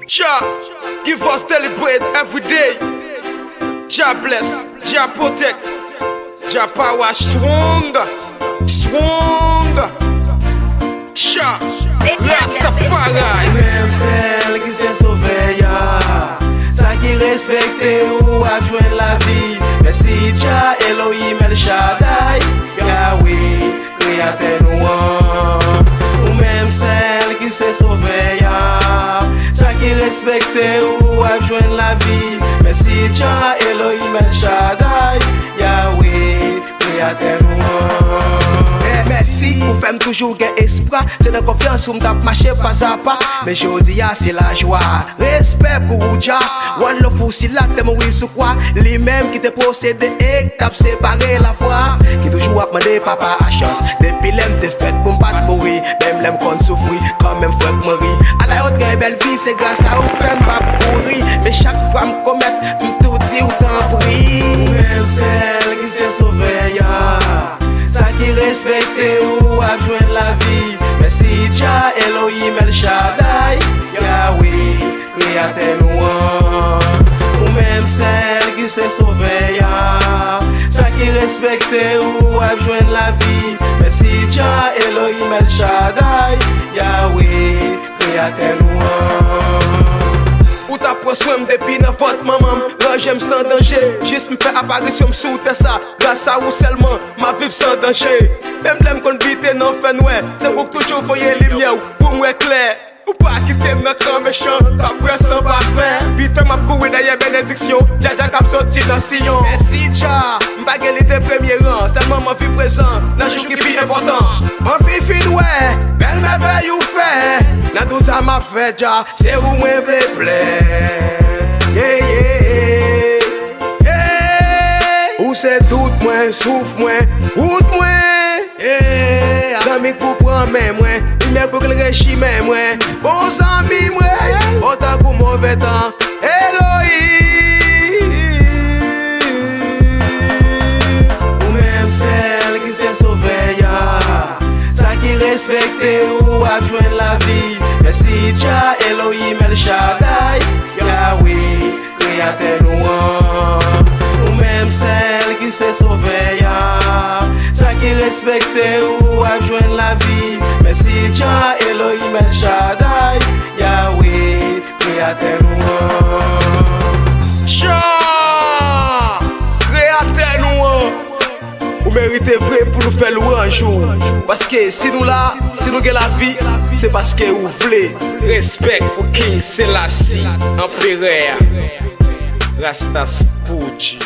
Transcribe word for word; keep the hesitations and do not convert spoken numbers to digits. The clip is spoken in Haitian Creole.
Jah, give us daily bread every day. Jah bless, Jah protect, Jah power strong, strong. Jah, Rastafari. Menm sèl ki se Sovè a, sa ki respekte ou ap jwenn lavi. Mèsi Jah, Elohim El Shaddai, Yahweh, Kreyatè nou an. Ou menm sèl ki se Sovè a, sa ki respekte ou ap jwenn lavi. Mèsi Jah, Elohim El Shaddai, Yahweh, Kreyatè nou an. Mèsi pou fè m toujou gen espwa. Se nan konfyans ou m t ap mache pazapa. Men jodi a se lajwa. Respè pou ou Jah. One love pou sila k te mouri sou kwa. Li menm ki te posede e k t ap separe lafwa. Ki toujou ap mande papa a chans. Depi lè m te fèt pou m pa t mouri. Menm lè m konn soufri, kanmenm fòk mwen ri. Ala yon trè bèl vi, se gras a ou k fè m p ap kouri. Men chak fwa m komèt, m tou di w tanpri. Ou menm sèl ki se Sovè a, sa ki respekte ou ap jwenn lavi. Mèsi Jah, Elohim El Shaddai, Yahweh, Kreyatè nou an. Ou menm sèl ki se Sovè a, sa ki respekte ou ap jwenn lavi. Mèsi Jah, Elohim El Shaddai, Yahweh, Kreyatè nou an. Ou t ap pran swen m depi nan vant manman m. Ranje m san danje, jis m fè aparisyon m sou tè sa. Gras a ou sèlman, m ap viv san danje. Menm lè m konn bite nan fènwè, se ou k toujou voye limyè w pou m wè klè. Ou pa kite m nan kan mechan k ap bwè san pa fè. Pita m ap kouri dèyè benediksyon Jah Jah k ap soti nan Siyon. Mèsi Jah, m pa gen lide premye ran, sèlman m anvi prezan nan jou ki pi enpòtan. M anvi fin wè bèl mèvèy ou fè. Nan tout sa m ap fè Jah, se ou mwen vle plè. Yeah, yeah, yeah. Ou se tout mwen, souf mwen, wout mwen. Yeah. Zanmi k pou pran men mwen, limyè pou klere chimen mwen. Bon zanmi mwen, o tankou move tan. Elohim. Ou menm sèl ki se Sovè a, sa ki respekte ou ap jwenn lavi. Mèsi Jah, Elohim El Shaddai, Yahweh, Kreyatè nou an. Ou menm sèl ki se Sovè a, sa ki respekte ou ap jwenn lavi. Mèsi Jah, Elohim El Shaddai, Yahweh, Kreyatè nou an. Jah, Kreyatè nou an. Ou merite vre pou nou fè lwanj ou. Paske si nou la, si nou gen lavi, se paske ou vle. Respè pou King Selassie, Anperè a. Rastas P O G.